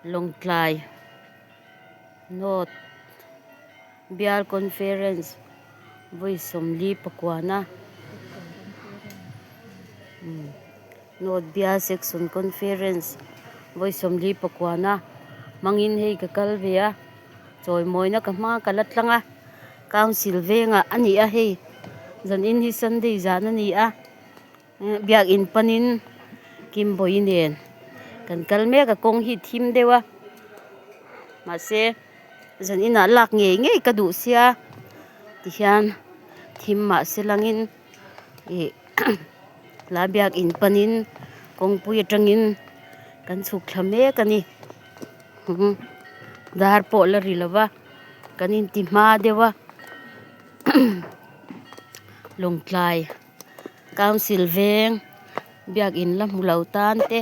Lawngtlai North Bial Conference vawi sawmli pakuana North Bial Section Conference vawi sawmli pakuana hmangin hei ka kal ve a chawimawina ka hma ka la tlang a Council vengah a ni a hei zanin hi Sunday zan a ni a. Biakinn panin Kimbawi nen kan kal mek a kawng hi thim deuh a mahse zan inah lak ngei ngei ka duh sia tihian thim mahse langin ih tlai biakinn panin kawngpui atangin kan chhuk thla mek a ni dar pawh la ri lo va kan inti hma deuh a lawngtlai. Council veng biakin la hmu lo tan te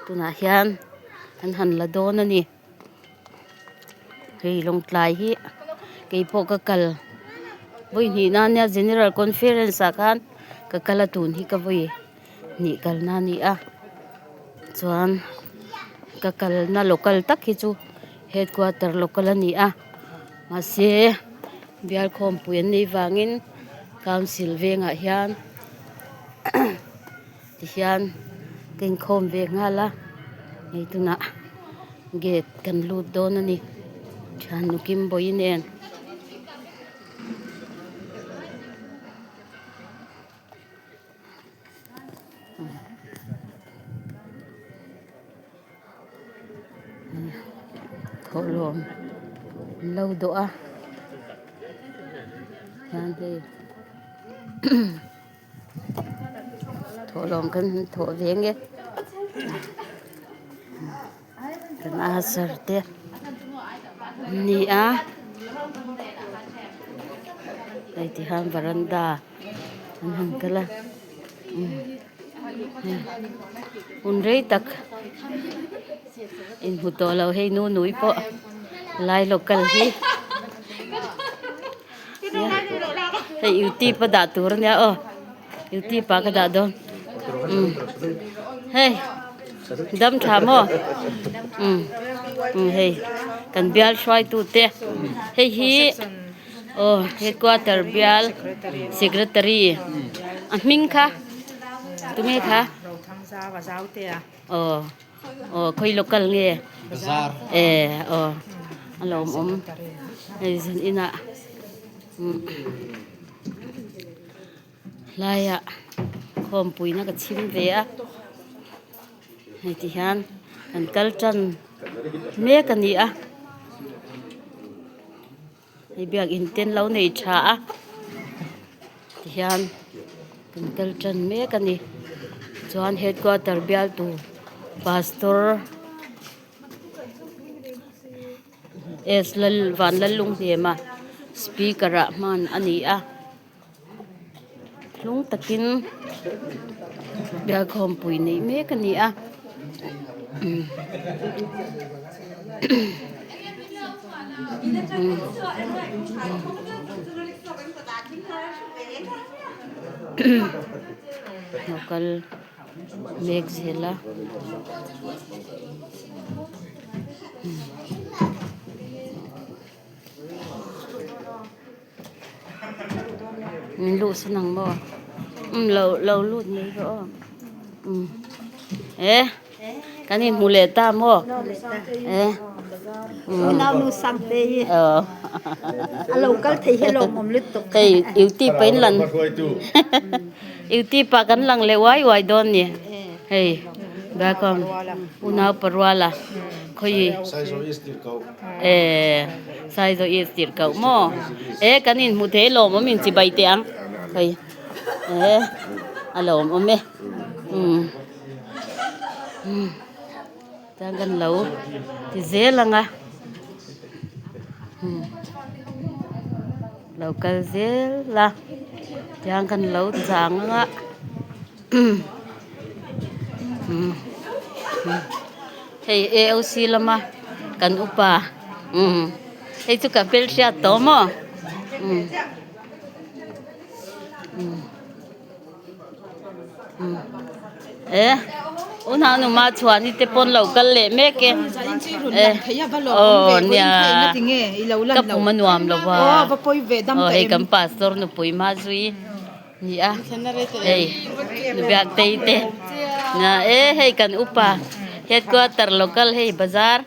tunah hian an han la dawn a ni hei lawngtlai hi keipawh ka kal vawi hnih na ania general conference ah khan ka kal a tun hi ka vawi hnih kalna a ni a chuan ka kalna local tak hi chu headquarter local a ni a mahse. Bial khawmpui an nih vangin council vengah hian tihian ka inkhawm ve nghal a hei tunah gate kan lut dawn a ni thiannu Kimbawi nen. Thawhlawm an lo dawh a hian hei thawhlawm kan han thawh ve nge kan asar te an ni a hei ti hian varanda an han kal a. Hun rei tak inhmu tawh lo hei nu nui pawh lai local hi hei youtube a dah tur ania aw youtube ah ka dah dawn umm hei dam tha maw umm umm hei kan bial hruaitu te hei hi. Aw headquarter bial secretary a hming kha tunge kha aw aw khawi local nge e aw a lawmawm hei zan inah hlaiah khawmpuina ka chhim ve a hei ti hian an kal tan mek a ni a. Hei biakin te an lo nei tha a tihian kan kal tan mek a ni chuan headquarter bialtu pastor S lal Vanlallunghnema speaker ah hman a ni a hlung takin bialkhawmpui neih mek a ni a. Lo kal mek zel a. Min luh san ang maw umm lo lo lut mai rawh aw umm e kan inhmu leh ta maw e aw hei youtube ah in lan youtube ah kan lang leh uai uai dawn ni hei background unau paruala khawi e Saizaw i tirh koh maw? E kan inhmu thei lawmawm in chibai teh ang hei e a lawmawm e umm umm chuan kan lo ti zel ang a umm lo kal zel a tiang kan lo chang ang a umm hei AOC lama kan upa umm hei chu ka hmel hriat tawh maw umm umm umm. E unau ma chhuani te pawn lo kal leh mek e e aw nia ka pum a nuam lo va aw hei kan pastor nupui ma zui ni a hei biak tei te na e hei kan upa headquarter local hei bazar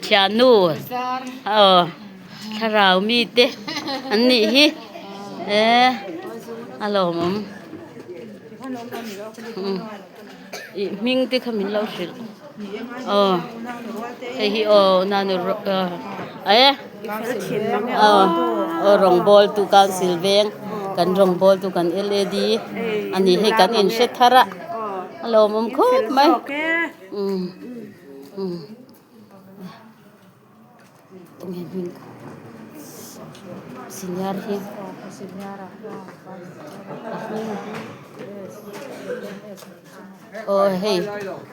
thiannu aw. Thlarau mite an nih hi e a lawmawm ih hming te kha min lo hrilh aw hei hi aw nanu e aw aw rawngbawl tu council veng kan rawngbawl tu kan L_A_D a ni hei kan inhre thar a a lawmawm khawp mai umm umm. Tunge hming senior hi a hming aw hei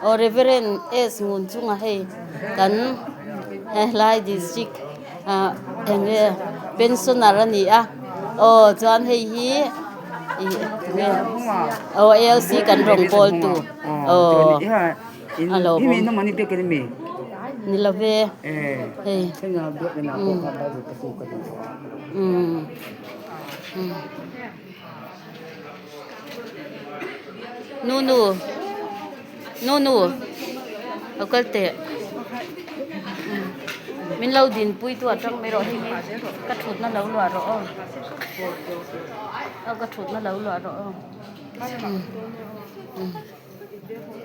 aw reverend S ngun chunga hei kan helai district ah eng nge pensioner a ni a aw chuan hei hi ih eng nge aw A L C kan rawngbâwl tu aw. A lo awm ni lo ve hei umm umm nu nu nu nu lo kal teh min lo din pui tu atang mai rawh hei hi ka thutna lo luah rawh aw aw ka thutna lo luah rawh aw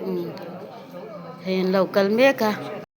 umm. Hei an lo kal mek a.